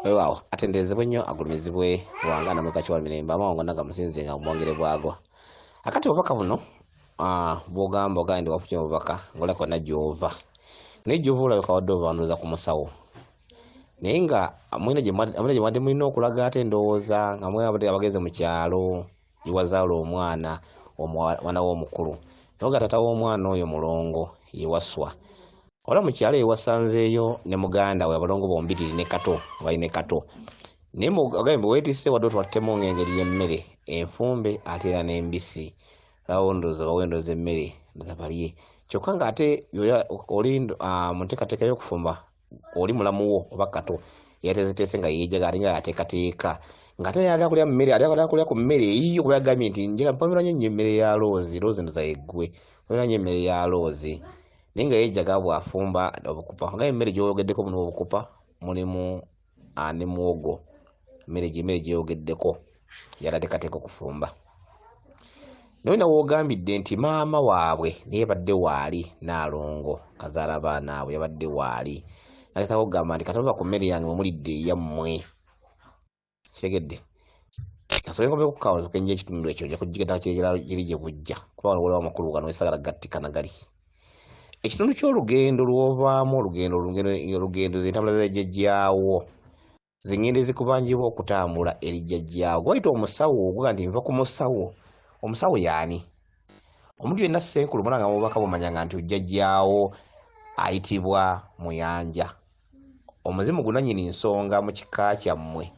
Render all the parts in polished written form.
Weewaawo atenderezebwe nnyo agulumizibwe wanga namwe kakiwa mirembe amawanga gonna gamusinze nga mubwongere bwago. Akati obubaka buno bwogamba ogambye nti wafunye obubaka ng'olabika olina gy'ova naye gy'ova olabika wadde ova ndowooza ku musawo naye nga mulina gye mubadde mulina okulaga ate ndowooza nga mwe abagenze mu kyalo gye wazaala omwana omwana we omukulu naye nga taata w'omwana oyo mulongo ye Wasswa. Wabula mu kyalo eyo wasanzeeyo ne muganda we abalongo bombiriri ne Kato bali ne Kato naye ogambye mbu weetisse wadde otwattemu ng'engeri y'emmere enfumbe ate era n'embisi awo ndowooza bawe ndowooza emmere ndowooza balye kyokka ng'ate oli mu nteekateeka y'okufumba oli mulamu wo oba Kato yateeseteese nga yeejaga ate nga yateekateeka ng'ate ayagala kulya mmere ate ayagala kulya ku mmere eyiyo kuba yagambye nti njagala mpamira nnyo nnyo emmere ya loozi loozi ndowooza yeggwe mpamira nnyo emmere ya loozi naye nga yeejaga bw'afumba obukupa nga emmere gy'oyogeddeko mulimu obukupa mulimu ne muwogo emmere emmere gy'oyogeddeko yalateekateeka okufumba naye nawe ogambidde nti maama waabwe naye yabadde waali Nnaalongo kazaala abaana abo yabadde waali nagezaako okugamba nti kati ova ku mmere yange mwe mulidde eyammwe kitegedde kasooke nkomeko ku kawo nja ekitundu ekyo nja kugigenda kiri gye bujja kuba wano waliwo amakulu gano esagala gattika na gali ekitundu ky'olugendo lw'ovaamu olugendo olugendo olugendo zentambula za jjajjaawo zengendo ezikubanjibwa okutambula eri jjajjaawo gwe bayita omusawo ogamba nti nva ku musawo omusawo yaani omuntu yenna ssenkulu mulanga mu bubaka bumanyanga nti jjajjaawo ayitibwa Muyanja omuzimu gunanyini nsonga mu kika kyammwe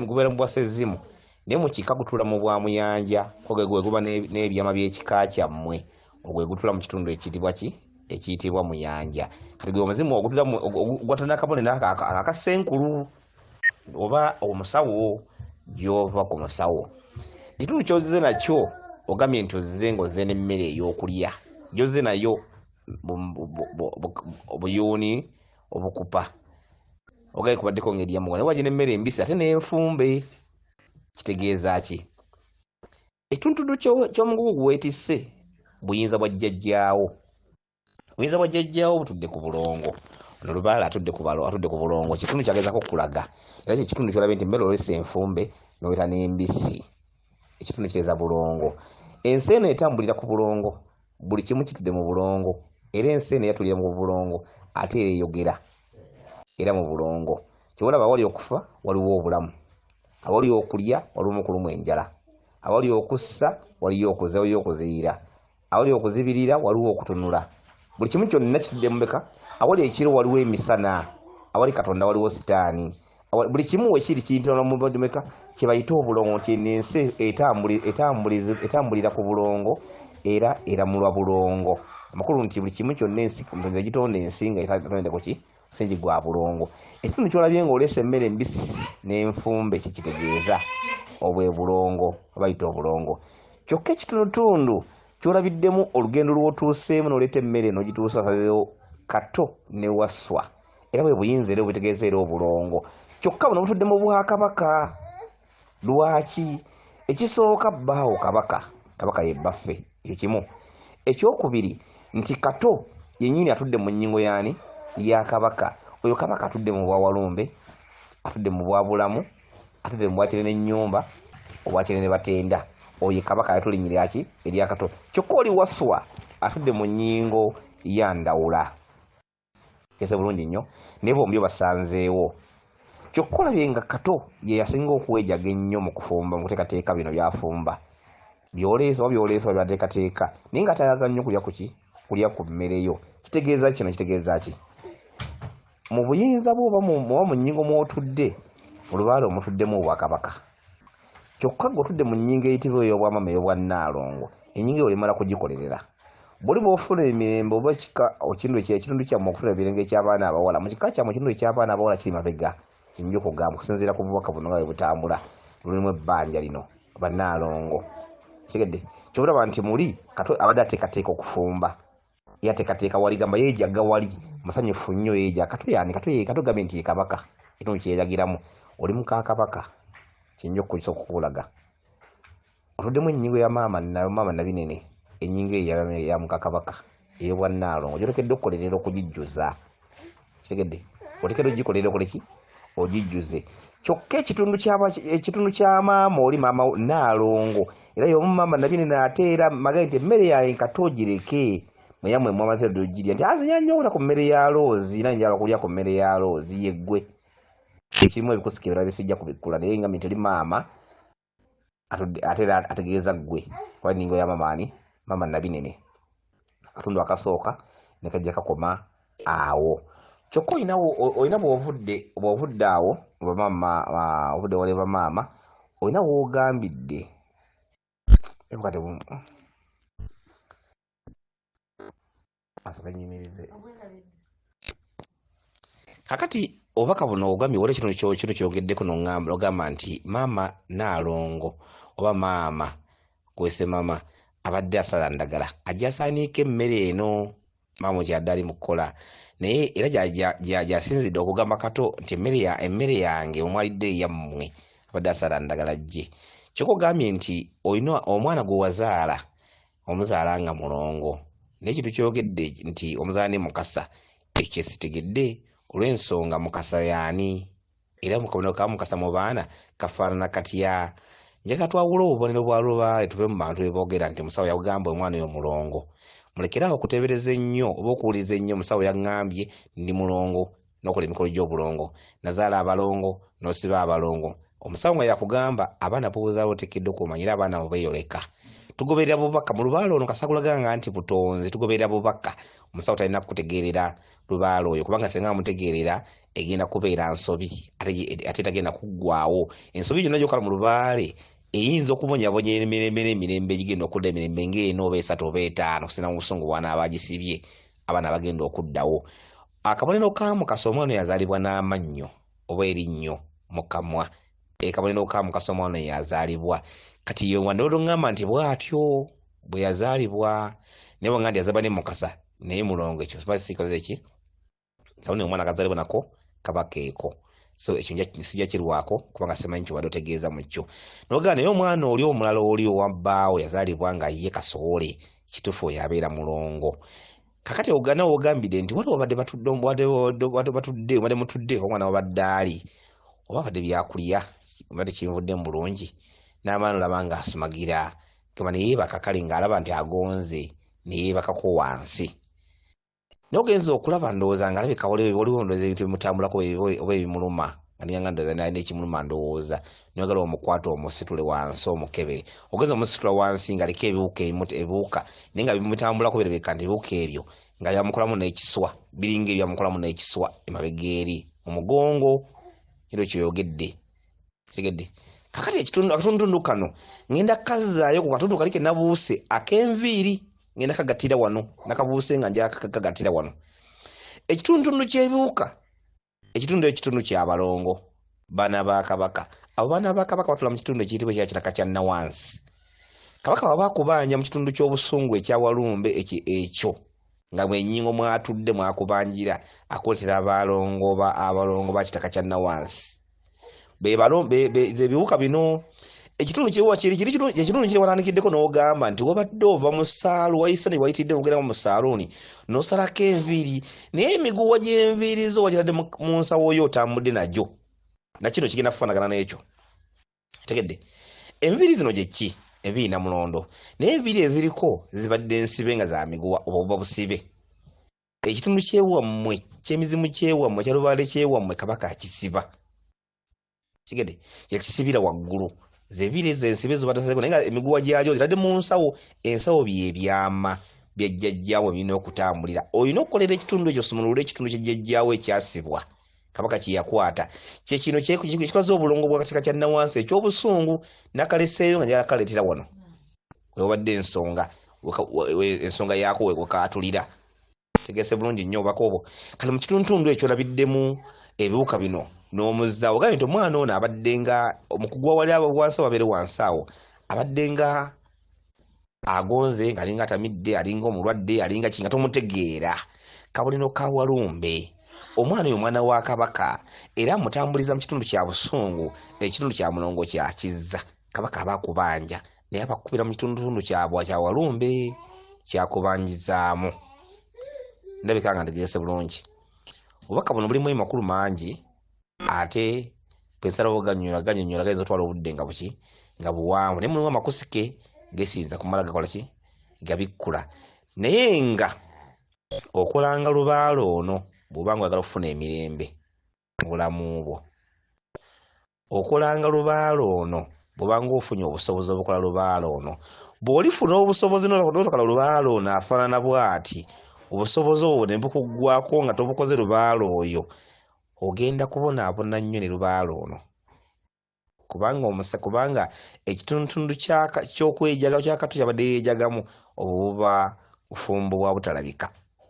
gubeera mu bwassezimu naye mu kika gutuula mu bwa Muyanja ko gwe guba n'ebyama by'ekika kyammwe ogwe gutuula mu kitundu ekiyitibwa ki ekiyitibwa Muyanja kati gwe omuzimu ogutula gwata n'akabonero aka ssenkulu oba omusawo gy'ova ku musawo ekitundu ky'ozze nakyo ogambye nti ozze ng'ozze n'emmere ey'okulya gy'ozze nayo obuyuuni obukupa ogaye kubaddeko ngeri yamuwa naye wajja n'emmere embisi ate n'enfumbe kitegeeza ki ekitundutundu ky'omugugu gwe weetisse buyinza bwa jjajjaawo obuyinza bwa jjajjaawo butudde ku bulongo ono lubaale atudde ku balo atudde ku bulongo kitundu kyagezaako okukulaga era kye kitundu ky'olabye nti emmere olese enfumbe n'oleeta n'embisi ekitundu kitegeeza bulongo ensi eno etambulira ku bulongo buli kimu kitudde mu bulongo era ensi eno eyatulira mu bulongo ate era eyogera era mu bulongo kyolaba awali okufa waliwo obulamu awali okulya waliwo okulumwa enjala awali okussa waliyo okuza waliyo okuziyira awali okuzibirira waliwo okutunula buli kimu kyonna kitudde mubeka awali ekiro waliwo emisana awali Katonda waliwo sitaani buli kimu wekiri kiyitira mumeka kyebayita obulongo nti eno ensi etambulira ku bulongo era eramulwa bulongo amakulu nti buli kimu kyonna ensi Omutonzi yagitonda ensi nga etonde kuki musingi gwa bulongo ekitundu kyolabye nga oleese emmere embisi n'enfumbe kyekitegeeza obwe bulongo bayita obulongo kyokka ekitundutundu kyolabiddemu olugendo lw'otuuseemu n'oleeta emmere n'ogituusa asazeewo Kato ne Wasswa era bwe buyinza era obutegeeza era obulongo kyokka buno butudde mu bwakabaka lwaki ekisooka bbaawo kabaka kabaka ye bbaffe ekyo kimu ekyokubiri nti Kato yennyini atudde mu nnyingo yaani ya kabaka oyo kabaka atudde mu bwawalumbe atudde mu bwabulamu atudde mu bwakire n'ennyumba obwakire ne batenda oyo kabaka yatulinnyirira ki erya Kato kyokka oli Wasswa atudde mu nnyingo ya Ndawula kese bulungi nnyo naye bombi obasanzeewo kyokka olabye nga Kato ye yasinga okuwejaga ennyo mu kufumba mu kuteekateeka bino byafumba byoleese oba byoleese oba byateekateeka naye nga tayagala nnyo kulya kuki kulya ku mmere yo kitegeeza kino kitegeeza ki mu buyinza bwo oba mu nnyingo mw'otudde olubaale omutuddemu obwakabaka kyokka gwe otudde mu nnyingo eyitibwa ey'obwamama ey'obwannaalongo ennyingo eyo olimala kugikolerera buli bw'ofuna emirembe oba ekika ekintu ekitundu kyammwe okufuna emirembe eky'abaana abawala mu kika kyammwe ekitundu eky'abaana abawala kiri mabega kyenja okugamba okusinziira ku bubaka buno nga bwe butambula lulimu ebbanja lino bannaalongo kitegedde kyobulaba nti muli Kato abadde ateekateeka okufumba yateekateeka wali gamba yeejaga wali musanyufu nnyo yeeja Kato yani Kato ye Kato gambye nti ye kabaka ekitundu kyeyagiramu oli muka kabaka kyenja okukozesa okukulaga otuddemu ennyingo ya maama maama Nabinene ennyingo eyo ya muka kabaka ey'obwannaalongo gyoteekeddwa okukolerera okugijjuza kitegedde oteekeddwa okugikolerera okole ki Ogijjuze. Kyokka ekitundu kyaba ekitundu kya maama oli maama Nnaalongo era y'omu maama Nabinene ate era magaye nti emmere yange kata ogireke mwe yammwe mwamaze dda ogirya nti aze yanyoota ku mmere ya Loozi nange njagala kulya ku mmere ya Loozi yeggwe. Ekirimu ebikusike ebirala bisijja kubikkula naye ngambye nti oli maama ate era ategeeza ggwe kuba nningo ya maama ani maama Nabinene. Akatundu akasooka ne kajja kakoma awo. Kyokka olina olina bw'ovudde bw'ovudde awo bamaama ovudde wali bamaama olina w'ogambidde kati asooke nyimirize kakati obubaka buno ogambye waliwo ekitundu kino kyogeddeko noŋŋamba nogamba nti maama Nnaalongo oba maama kwese mama abadde asala ndagala ajja asaaniika emmere eno maama kyadde ali mu kukola naye era gyasinzidde okugamba Kato nti emmere ya emmere yange omwalidde eyammwe abadde asala ndagala gye. Kyokka ogambye nti olina omwana gwe wazaala omuzaala nga mulongo naye ekintu kyogedde nti omuzaala ne Mukasa ekyo kyesitegedde olw'ensonga Mukasa y'ani era mu kabonero ka Mukasa mu baana kafaanana katya. Njagala twawule obubonero bwa lubaale tuve mu bantu beboogera nti musawo yakugamba omwana oyo mulongo. Mulekere awo okuteebereza ennyo oba okuwuliriza ennyo musawo yaŋŋambye ndi mulongo n'okola emikolo gy'obulongo. Nazaala abalongo n'osiba abalongo. Omusawo nga yakugamba abaana b'ozaala oteekeddwa okumanya era abaana abo beeyoleka. Tugoberera bubaka mu lubaale ono kasita kulaganga nti butonzi tugoberera bubaka. Omusawo talina kukutegeerera lubaale oyo kubanga singa amutegeerera egenda kubeera nsobi ate tagenda kuggwaawo. Ensobi yonna gy'okola mu lubaale eyinza okubonyabonya emirembe n'emirembe egigenda okudda emirembe ng'ena oba esatu oba etaano okusinziira mu busungu bw'anaaba agisibye abaana abagenda okuddawo. Akabonero ka Mukasa omwana oyo azaalibwa n'amannyo oba erinnyo mu kamwa. Akabonero ka Mukasa omwana oyo azaalibwa. Kati ye wandowooza oŋŋamba nti bw'atyo bwe yazaalibwa naye bw'oŋŋamba nti yazaalibwa ne Mukasa naye mulongo ekyo kiba sikoze ki? Kabonero omwana akazaalibwa nako kaba keeko. So ekyo sijja kirwako kubanga simanyi ky'obadde otegeeza mu kyo. N'ogamba naye omwana oli omulala oli owa bbaawo yazaalibwa nga ye kasowole kituufu oyo abeera mulongo. Kakati ogana wogambidde nti waliwo babadde batudde batudde obadde mutudde omwana wabadde ali oba abadde byakulya obadde kinvuddemu bulungi n'amaani olaba nga asumagira gamba ne yeebaka kale ng'alaba nti agonze ne yeebakako wansi naye ogenza okulaba ndowooza nga alabika waliwo ndowooza ebintu ebimutambulako oba ebimuluma nga niyanga ndowooza nalina ekimuluma ndowooza noyagala omukwate omusitule wansi omukebere ogenza omusitula wansi nga aliko ebiwuka ebiwuka naye nga bimutambulako birabika nti ebiwuka ebyo nga byamukolamu n'ekiswa biringa ebyamukolamu n'ekiswa emabega eri mu mugongo era kyoyogedde tegedde kakati ekitundu akatundutundu kano ngenda kazzaayo ku katundu kali ke nabuuse ak'enviiri ngenda kagattira wano nakabuuse nga nja kagattira wano ekitundutundu ky'ebiwuka ekitundu ekitundu kya balongo baana ba kabaka abo baana ba kabaka batula mu kitundu ekiyitibwa ekya Kitaka kya Nawansi. Kabaka bw'aba akubanja mu kitundu ky'obusungu ekya Walumbe ekyo nga bwenyingo mwatudde mwakubanjira akuletera abalongo ba abalongo ba Kitaka kya Nawansi ze biwuka bino ekitundu kyewa kiri kiri ekitundu kiri watandikiddeko n'ogamba nti wabadde ova mu saalu wayise ne wayitidde ogenda mu saaluuni n'osalako enviiri naye emiguwa gy'enviiri zo wagiradde mu nsawo yo otambudde nagyo nakino kigenda kufaanagana n'ekyo tegedde enviiri zino gye ki enviiri namulondo naye enviiri eziriko zibadde nsibe nga za miguwa oba buba busibe ekitundu kyewammwe ky'emizimu kyewammwe kya lubaale kyewammwe kabaka akisiba kigede yakisibira waggulu zebiri ezo ensibe zo batasaleko naye nga emiguwa gyakyo ziradde mu nsawo ensawo byebyama bya jjajjaawo birina okutambulira olina okukolera ekitundu ekyo sumulule ekitundu kya jjajjaawo ekyasibwa kabaka kyeyakwata kyekino kikulaze obulongo bwa katika kya Nawansi ekyobusungu nakaleseeyo nga njagala kaleetera wano wewabadde ensonga ensonga yaako wekaatulira tegese bulungi nnyo obubaka obwo kati mu kituntundu ekyo olabiddemu ebiwuka bino n'omuzza ogambye nti omwana ono abadde nga omukugu wali wansi wabeere wansi awo abadde nga agonze nga alinga atamidde alinga omulwadde alinga ki nga tomutegeera kabonero ka Walumbe omwana oyo mwana wa kabaka era amutambuliza mu kitundu kya busungu ekitundu kya mulongo kya kizza kabaka aba akubanja naye abakubira mu kitundutundu kyabwa kya Walumbe kyakubanjizaamu ndabika nga ntegese bulungi obubaka buno bulimu amakulu mangi. Ate bwe nsalawo ganyonyola ganyonyola gayinza otwala obudde nga buki nga buwanvu, naye mulimu amakusike gesinza kumala gakola ki gabikkula. Naye nga okolanga lubaale ono bw'oba nga oyagala okufuna emirembe mu bulamu bwo, okolanga lubaale ono bw'oba nga ofunye obusobozi obukola lubaale ono. Bw'olifuna obusobozi n'otokola lubaale ono afaanana bw'ati, obusobozi obwo ne bukuggwaako nga tobukoze lubaale oyo, ogenda kubonaabona nnyo ne lubaale ono. Kubanga omusa kubanga ekitundutundu ky'okwejaga kya Kato ky'abadde yeejagamu, obwo buba bufumbo bwa butalabika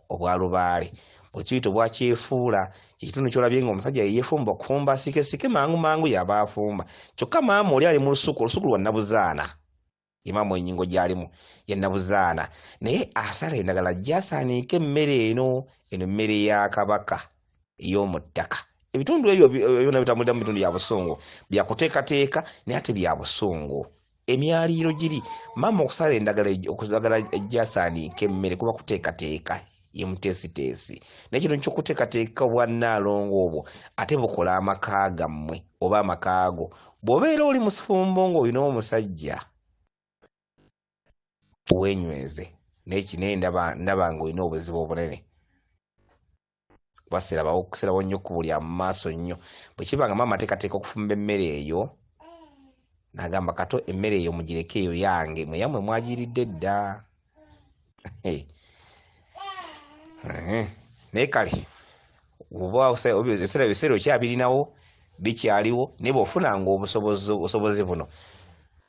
obwa lubaale. Bwe kiyita obwa kyefuula, kye kitundu ky'olabye ng'omusajja ye yeefumba okufumba asiikesiike mangu mangu y'aba afumba. Kyokka maama oli ali mu lusuku, olusuku lwa Nabuzaana. Ye maama ennyingo gy'alimu ye Nabuzaana. Naye asala endagala ajje asaaniike emmere eno, eno emmere ya Kabaka ey'omu ttaka. Ebitundu ebyo byonna bitambulira mu bitundu bya busungu, bya kuteekateeka naye ate bya busungu. Emyaliiro giri maama okusala endagala okuzagala ejje asaaniike emmere kuba kuteekateeka, ye muteesiteesi. Naye kino ky'okuteekateeka obwa Nnaalongo obwo ate bukola amaka gammwe oba amaka go. Bw'obeera oli mufumbo ng'olina omusajja weenyweze, naye kino ndaba ndaba ng'olina obuzibu obunene kuba sirabawo sirabawo nnyo kkubo lya mu maaso nnyo. Bwe kiba nga maama ateekateeka okufumba emmere eyo n'agamba Kato emmere eyo mugireke eyo yange mwe yammwe mwagiridde dda. Naye kale oba ebiseera ebiseera okyabirinawo bikyaliwo, naye bw'ofunanga obusobozi obusobozi buno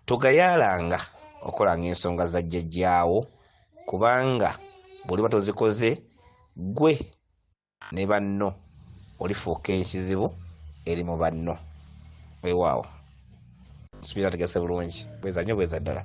togayaalanga okolanga ensonga za jjajjaawo, kubanga bw'oliba tozikoze ggwe ne banno olifuuka ekizibu eri mu banno. Weewaawo nsuubira ntegese bulungi. Bweza nnyo bweza ddala.